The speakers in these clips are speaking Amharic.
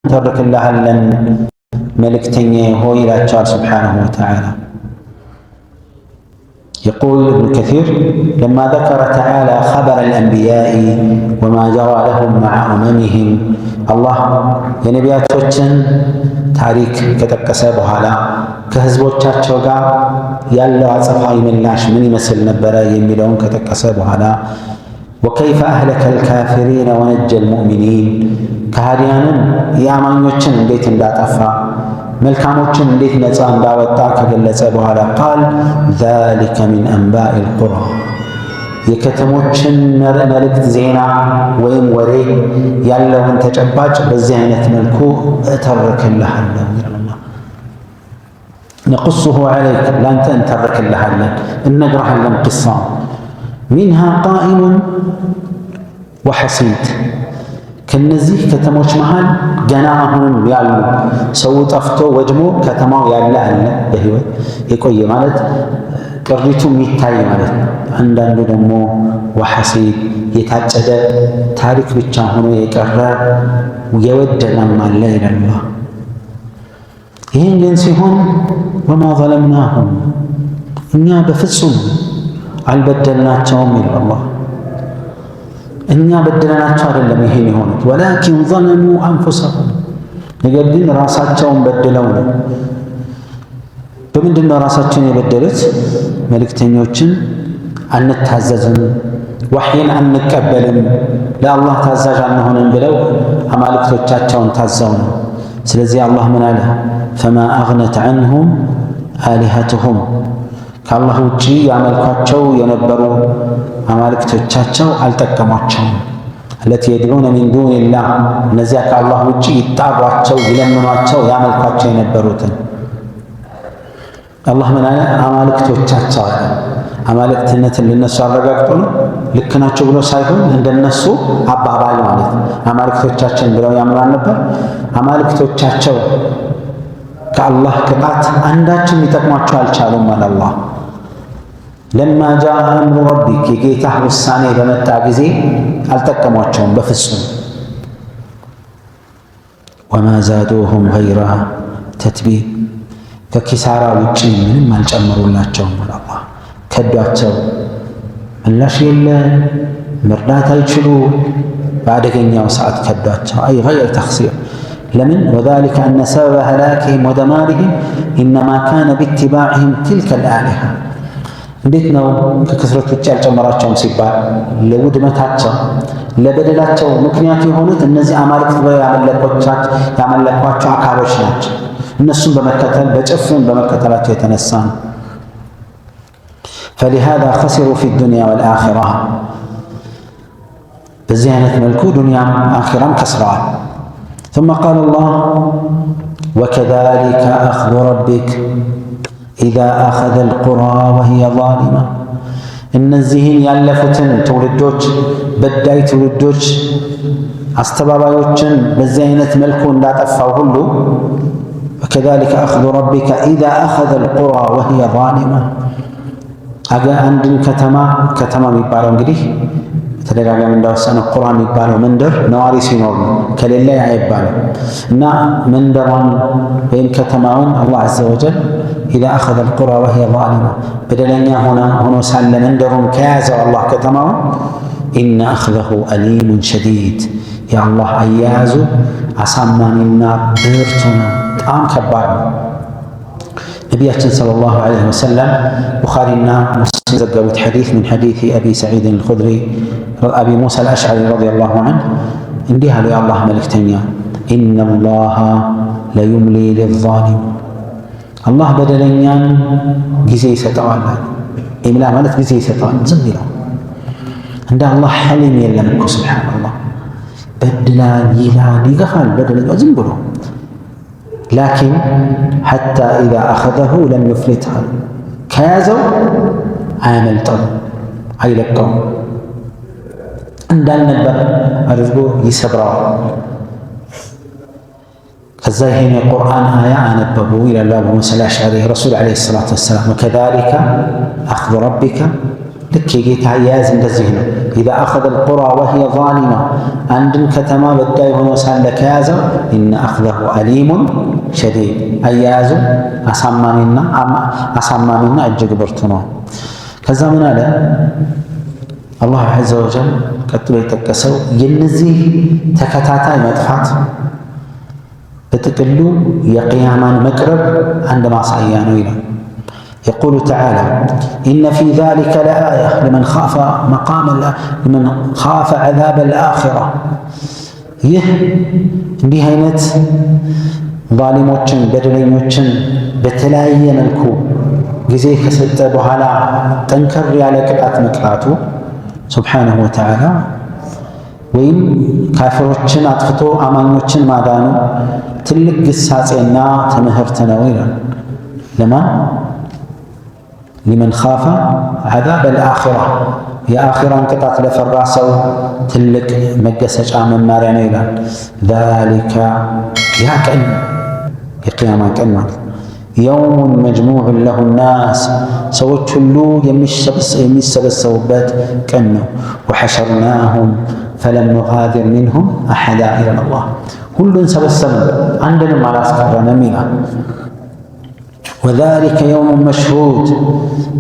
እንተርክልሃለን መልእክተኛዬ ሆይ ይላቸዋል سبحانه وتعالى። يقول ابن كثير لما ذكر تعالى خبر الأنبياء وما جرى لهم مع أممهم አላህ የነቢያቶችን ታሪክ ከጠቀሰ በኋላ ከህዝቦቻቸው ጋር ያለው አጸፋዊ ምላሽ ምን ይመስል ነበረ የሚለውን ከጠቀሰ በኋላ وكيف أهلك الكافرين ونجى المؤمنين ከሃዲያንን የአማኞችን እንዴት እንዳጠፋ መልካሞችን እንዴት ነፃ እንዳወጣ ከገለጸ በኋላ قال ذلك من أنباء القرى የከተሞችን መልእክት ዜና ወይም ወሬ ያለውን ተጨባጭ በዚህ አይነት መልኩ እተርክልሃለሁ ይላል። نقصه عليك ለአንተ እንተርክልሃለን፣ እነግርሃለን። قصة منها قائم وحصيد ከነዚህ ከተሞች መሃል ገና አሁንም ያሉ ሰው ጠፍቶ ወድሞ ከተማው ያለ አለ፣ በህይወት የቆየ ማለት ቅሪቱ የሚታይ ማለት ነው። አንዳንዱ ደግሞ وحصيد የታጨደ ታሪክ ብቻ ሆኖ የቀረ የወደመም አለ ይላል። ይህን ግን ሲሆን وما ظلمناهم እኛ በፍጹም አልበደልናቸውም ይላል አላህ። እኛ በደለናቸው አይደለም ይሄን የሆኑት፣ ولكن ظلموا أنفسهم ነገር ግን ራሳቸውን በድለው ነው። በምንድን ነው ራሳቸውን የበደሉት? መልእክተኞችን አንታዘዝም፣ ወሕይን አንቀበልም፣ ለአላህ ታዛዥ አንሆንም ብለው አማልክቶቻቸውን ታዘው ነው። ስለዚህ አላህ ምን አለ? ፈማ አግነት ዐንሁም አሊሀትሁም ከአላህ ውጪ ያመልኳቸው የነበሩ አማልክቶቻቸው አልጠቀሟቸውም። አለቲ የድዑነ ሚን ዱኒላህ እነዚያ ከአላህ ውጪ ይጣሯቸው፣ ይለምኗቸው፣ ያመልኳቸው የነበሩትን አላህ ምን አለ? አማልክቶቻቸው አለ። አማልክትነትን ለነሱ አረጋግጦ ነው ልክ ናቸው ብሎ ሳይሆን እንደነሱ አባባል ማለት ነው። አማልክቶቻችን ብለው ያምናል ነበር። አማልክቶቻቸው ከአላህ ቅጣት አንዳችም ሊጠቅሟቸው አልቻሉም አለ አላህ። لما جاء أمر ربك የጌታህ ውሳኔ በመጣ ጊዜ አልጠቀሟቸውም በፍጹም። وما زادوهم غير تتبيب ከኪሳራ ውጪ ምንም አልጨመሩላቸውም አለ አላህ። ከዷቸው፣ ምላሽ የለ፣ መርዳት አይችሉ፣ በአደገኛው ሰዓት ከዷቸው። أي غير تخسير ለምን وذلك أن سبب هلاكهم ودمارهم إنما كان باتباعهم تلك الآلهة። እንዴት ነው ከክስረት ውጭ ያልጨመራቸውም ሲባል ለውድመታቸው ለበደላቸው ምክንያት የሆኑት እነዚህ አማልክት ብለው ያመለኳቸው አካሎች ናቸው። እነሱን በመከተል በጭፍን በመከተላቸው የተነሳ ነው። ፈሊሃዛ ኸሲሩ ፊ ዱንያ ወልአኺራ በዚህ አይነት መልኩ ዱንያም አኺራም ከስረዋል። ثم قال الله وكذلك أخذ ربك إذا أخذ القرى وهي ظالمة እነዚህን ያለፉትን ትውልዶች በዳይ ትውልዶች አስተባባዮችን በዚህ አይነት መልኩ እንዳጠፋው ሁሉ وكذلك أخذ ربك إذا أخذ القرى وهي ظالمة አንድን ከተማ ከተማ የሚባለው እንግዲህ በተደጋጋሚ እንዳወሳነው ቁራ የሚባለው መንደር ነዋሪ ሲኖር ነው፣ ከሌለ አይባልም። እና መንደሯን ወይም ከተማውን አላህ عز وجل إذا أخذ القرى وهي ظالمة በደለኛ ሆኖ ሳለ መንደሩን ከያዘው አላህ ከተማውን إن أخذه أليم شديد የአላህ አያያዙ አሳማሚና ብርቱ ነው፣ በጣም ከባድ ነው። ነቢያችን صلى الله عليه وسلم ቡኻሪና ሙስሊም የዘገቡት ሐዲስ من حديث أبي سعيد الخدري أبي موسى الأشعري رضي الله عنه እንዲህ አሉ የአላህ መልእክተኛ إن الله ليملي للظالم አላህ በደለኛን ጊዜ ይሰጠዋል። إملاء ማለት ጊዜ ይሰጠዋል፣ ዝም ይለው። እንደ አላህ حليم የለም እኮ سبحان الله። በድላል ይላል፣ ይገፋል በደለኛው ዝም ብሎ لكن حتى إذا أخذه لم يفلته ከያዘው አያመልጠውም፣ አይለቀውም። እንዳልነበር አድርጎ ይሰብረዋል። ከዛ ይሄን የቁርአን አያ አነበቡ ይላሉ አቡ ሙሳ አልአሽዓሪ ረሱል عليه الصلاة والسلام وكذلك أخذ ربك ልክ የጌታ አያያዝ እንደዚህ ነው። إذا أخذ القرى وهي ظالمة፣ አንድን ከተማ በዳይ ሆኖ ሳለ ከያዘው إن أخذه أليم شديد፣ አያያዙ አሳማሚና እጅግ ብርቱ ነው። ከዛ ምን አለ አላሁ عز وجل ቀጥሎ የጠቀሰው የነዚህ ተከታታይ መጥፋት በጥቅሉ የቅያማን መቅረብ አንድ ማሳያ ነው ይላል። يقول تعالى إن في ذلك لآية لمن خاف مقام لمن خاف عذاب الآخرة። ይህ እንዲህ አይነት ዛሊሞችን በደለኞችን በተለያየ መልኩ ጊዜ ከሰጠ በኋላ ጠንከር ያለ ቅጣት መቅጣቱ سبحانه وتعالى ወይም ካፊሮችን አጥፍቶ አማኞችን ማዳኑ ትልቅ ግሳጼና ትምህርት ነው ይላል። ለማን? لمن خاف عذاب الآخرة፣ የአኺራን ቅጣት ለፈራ ሰው ትልቅ መገሰጫ መማሪያ ነው ይላል። ذلك ያ ቀን የቅያማ ቀን ማለት يوم مجموع له الناس፣ ሰዎች ሁሉ የሚሰበሰቡበት ቀን ነው። وحشرناهم فلم نغادر منهم أحدا ይላል አላህ። ሁሉን ሰበሰብን አንድንም አላስቀረንም ይላል። وذلك يوم مشهود፣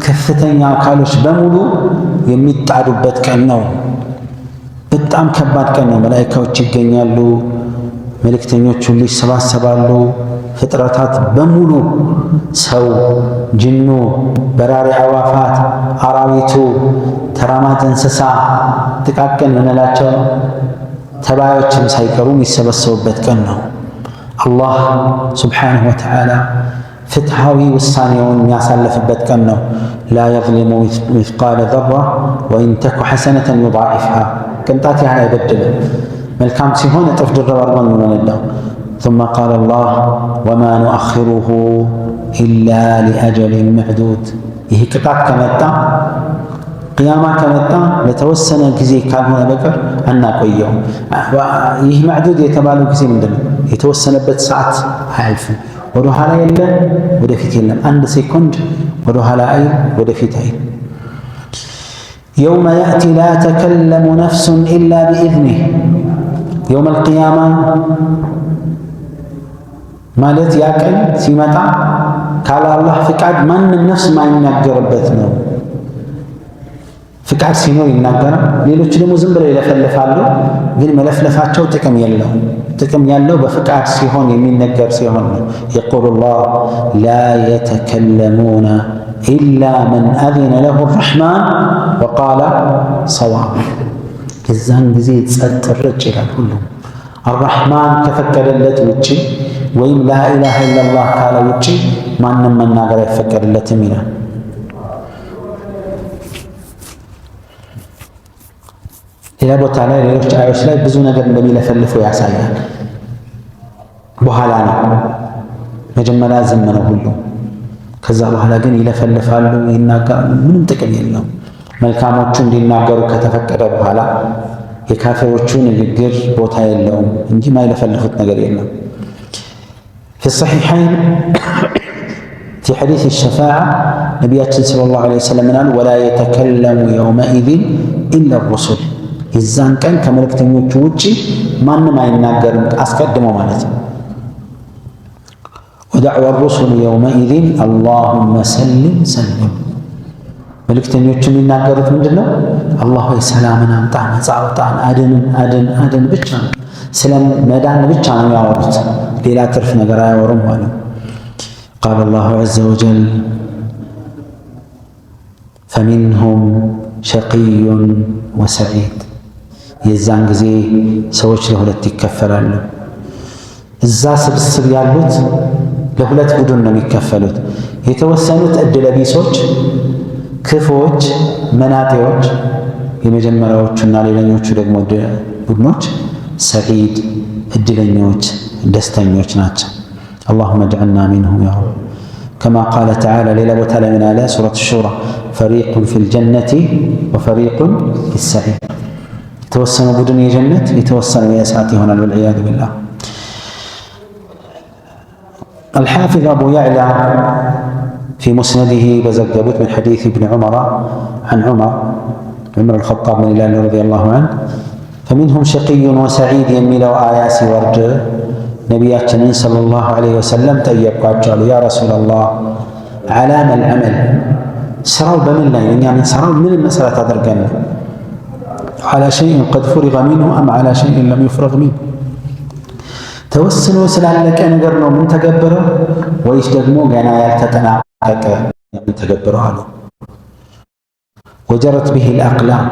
ከፍተኛ አካሎች በሙሉ የሚጣዱበት ቀን ነው። በጣም ከባድ ቀን ነው። መላኢካዎች ይገኛሉ፣ መልእክተኞች ሁሉ ይሰባሰባሉ። ፍጥረታት በሙሉ ሰው፣ ጅኑ፣ በራሪ አዕዋፋት፣ አራዊቱ፣ ተራማጅ እንስሳ፣ ጥቃቅን የምንላቸው ተባዮችም ሳይቀሩ የሚሰበሰቡበት ቀን ነው። አላህ سبحانه وتعالى ፍትሃዊ ውሳኔውን የሚያሳልፍበት ቀን ነው። لا يظلم مثقال ذرة وإن تك حسنة يضاعفها፣ ቅንጣት ያህል አይበድልም። መልካም ሲሆን እጥፍ ድርብ አድርጎ ነው የሚመነዳው። ثم قال الله وما نؤخره إلا لأجل معدود። ይህ ቅጣት ከመጣ ቅያማ ከመጣ ለተወሰነ ጊዜ ካልሆነ በቀር አናቆየውም። ይህ معدود የተባለው ጊዜ ምንድን ነው? የተወሰነበት ሰዓት አያልፍም። ወደ ኋላ የለም፣ ወደፊት የለም። አንድ ሴኮንድ ወደ ኋላ አይል፣ ወደፊት አይል። يوم يأتي لا تكلم نفس إلا بإذنه። يوم القيامة ማለት ያ ቀን ሲመጣ ካለ አላህ ፍቃድ ማንም ነፍስ ማይናገርበት ነው። ፍቃድ ሲኖር ይናገራል። ሌሎቹ ደግሞ ዝም ብለው ይለፈልፋሉ። ግን መለፍለፋቸው ጥቅም የለውም። ጥቅም ያለው በፍቃድ ሲሆን የሚነገር ሲሆን ነው። يقول الله لا يتكلمون إلا من أذن له الرحمن وقال صوابا። የዛን ጊዜ ጸጥ ረጭ ይላል ሁሉም። አራሕማን ከፈቀደለት ውጪ ወይም لا إله إلا الله ካለ ውጪ ማንም መናገር አይፈቀድለትም ይላል። ሌላ ቦታ ላይ ሌሎች አዮች ላይ ብዙ ነገር እንደሚለፈልፉ ያሳያል። በኋላ ነው፣ መጀመሪያ ዝም ነው ሁሉ። ከዛ በኋላ ግን ይለፈልፋሉ፣ ይናገራሉ። ምንም ጥቅም የለውም። መልካሞቹ እንዲናገሩ ከተፈቀደ በኋላ የካፊሮቹ ንግግር ቦታ የለውም እንጂ ማይለፈልፉት ነገር የለም። في الصحيحين في حديث الشفاعة ነቢያችን صلى الله عليه وسلم ምን አሉ? ولا يتكلم يومئذ إلا الرسل፣ የዛን ቀን ከመልእክተኞቹ ውጪ ማንም አይናገርም፣ አስቀድሞ ማለት ነው። ودعوى الرسل يومئذ اللهم سلم سلم። መልእክተኞቹ የሚናገሩት ምንድን ነው? አላህ ሆይ ሰላምን አምጣ፣ ነፃ አውጣን፣ አድንን፣ አድን፣ አድን ብቻ ነው። ስለ መዳን ብቻ ነው ያወሩት፣ ሌላ ትርፍ ነገር አያወሩም ማለት ነው። قال الله عز وجل فمنهم شقي وسعيد። የዛን ጊዜ ሰዎች ለሁለት ይከፈላሉ። እዛ ስብስብ ያሉት ለሁለት ቡድን ነው የሚከፈሉት። የተወሰኑት እድለቢሶች፣ ክፉዎች፣ መናጤዎች የመጀመሪያዎቹና ሌላኞቹ ደግሞ ቡድኖች سعيد እድለኞች፣ ደስተኞች ናቸው። اللهم اجعلنا منهم يا رب። كما قال تعالى ሌላ ቦታ ላይ ምን አለ? ሱረት ሹራ فريق في الجنة وفريق في السعير። የተወሰነ ቡድን የጀነት የተወሰነ የእሳት ይሆናል። والعياذ بالله። አልሓፊዝ አቡ ያዕላ في مسنده በዘገቡት من حديث ابن عمر عن عمر ዑመር አልኸጣብ ምን ይላሉ رضي الله عنه? فمنهم شقي وسعيد የሚለው አያ ሲወርድ ነቢያችንን صلى الله عليه وسلم ጠየቋቸው። يا رسول الله، على ما العمل? ስራው በምን ላይ? እኛ ምንሰራው ምን መሰረት አድርገን ነው? على شيء قد فرغ منه أم على شيء لم يفرغ منه? ተወስኖ ስላለቀ ነገር ነው ምንተገብረው ወይስ ደግሞ ገና ያልተጠናቀቀ የምንተገብረው አሉ። وجرت به الأقلام፣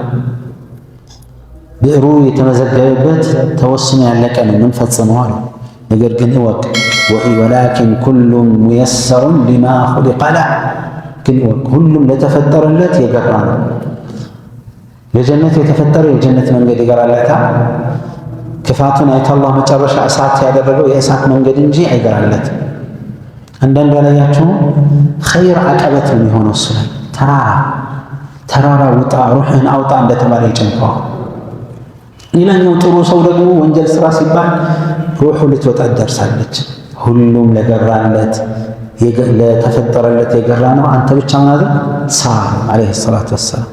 ብዕሩ የተመዘገበበት ተወስኖ ያለቀ ነው ምንፈጽመው አሉ። ነገር ግን እወቅ፣ ولكن كل ميسر لما خلق له፣ ግን እወቅ ሁሉም ለተፈጠረለት የገራ ነው። ለጀነት የተፈጠረ የጀነት መንገድ ይገራለታል። ክፋቱን አይቶ አላህ መጨረሻ እሳት ያደረገው የእሳት መንገድ እንጂ አይገራለትም። አንዳንዱ ያላያቸው ኸይር አቀበት ነው የሚሆነው። እሱ ላይ ተራራ ተራራ ውጣ ሩሕህን አውጣ እንደተባለ ይጨንቀዋል። ሌላኛው ጥሩ ሰው ደግሞ ወንጀል ስራ ሲባል ሩሑ ልትወጣ ትደርሳለች። ሁሉም ለገራለት ለተፈጠረለት የገራ ነው። አንተ ብቻ ምን አድርግ? ስራ። عليه الصلاة والسلام።